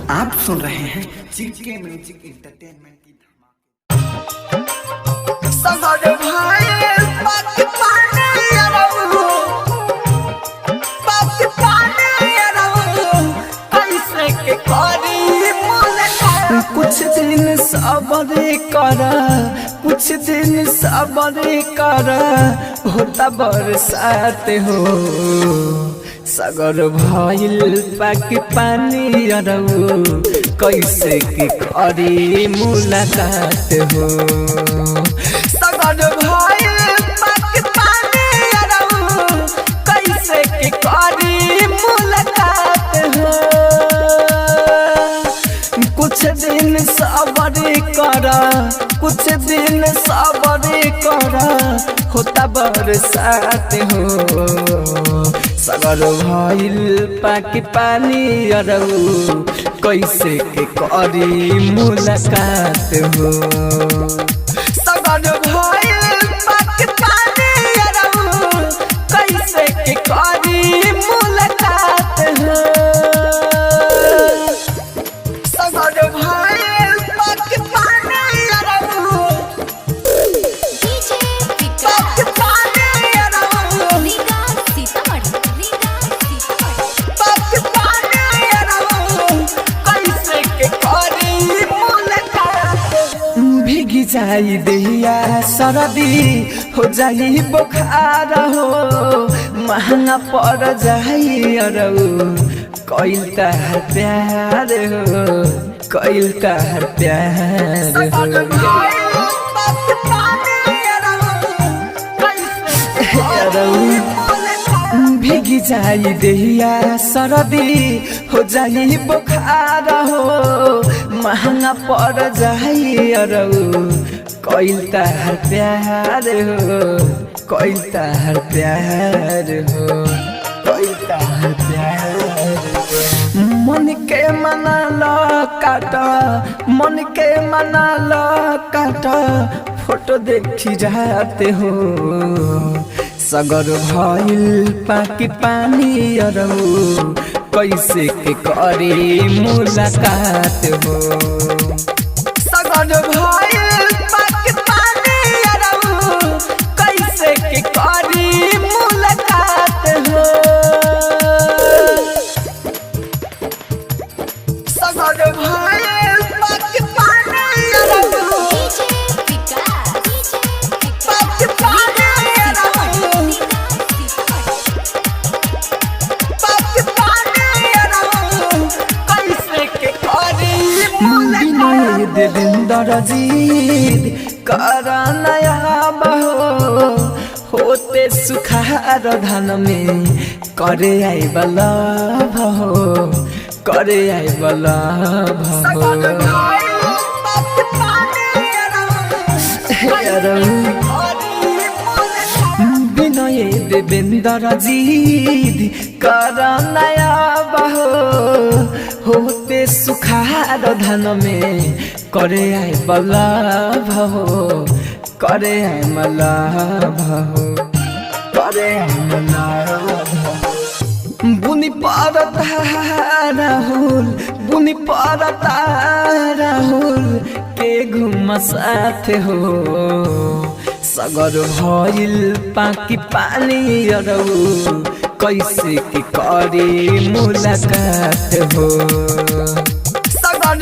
आप सुन रहे हैं जीके म्यूजिक एंटरटेनमेंट की धमाके। सगर भाई पाकिस्तानी अरब, पाकिस्तानी अरब, कैसे के करी मुलाकात। कुछ दिन सबर कर, कुछ दिन सबर कर, होता बरसात हो। सगर भइल पाक पानी अरऊ, कैसे के करी मुलाकात हो। सगर भइल पाक पानी अरऊ, कैसे के करी मुलाकात हो। कुछ दिन सबर कर, कुछ दिन सबर कर, होता बरसात हो। सगर भइल पाक पानी अरऊ, कैसे के करी मुलाकात हो। सगर भइल पाक पानी अरऊ, कैसे के करी मुलाकात हो। सगर भइल पाकिस्तानी अरब, डीजे विकास, पाकिस्तानी अरब, रीगा सीतामढ़ी, रीगा सीतामढ़ी। पाकिस्तानी अरब, कैसे के करी मुलाकात। भीग जाई देहिया, सरदी हो जाई, बुखार हो, महंगा पड़ जाई अरऊ, कैल तहर प्यार हो, कैल तहर प्यार हो। अरऊ, भीग जाई देहिया, सरदी हो जाई, बुखार हो, महंगा पड़ जाई अरऊ, कैल तहर प्यार हो, कैल तहर प्यार हो, कैल तहर प्यार हो। मन के मना ल काटा, मन के मना ल काटा, फोटो देखी जाते हो। सगर भइल पाकी पानी अरऊ, कैसे के करी मुलाकात हो। सगर भइल पाकी पानी अरऊ, कैसे के करी मुलाकात हो। सगर भइल पाकिस्तानी अरब, डीजे विकास, डीजे विकास, पाकिस्तानी अरब, रीगा सीतामढ़ी। पाकिस्तानी अरब, कैसे के करी मुलाकात। देवेंद्र जीत कर नया बहो, होते सुखार धान में करे आई बला हो, करे आई बला हो। विनय देवेंद्र जीत कर नया बहो, होते सुखार धन में करे आई बला हो, करे आई मला हो, करे आई मला हो। बुनी पारत राहुल, बुनी पारत राहुल के घुम साथ हो। सगर भइल पाकी पानी अरऊ, कैसे के करी मुलाकात हो। सगर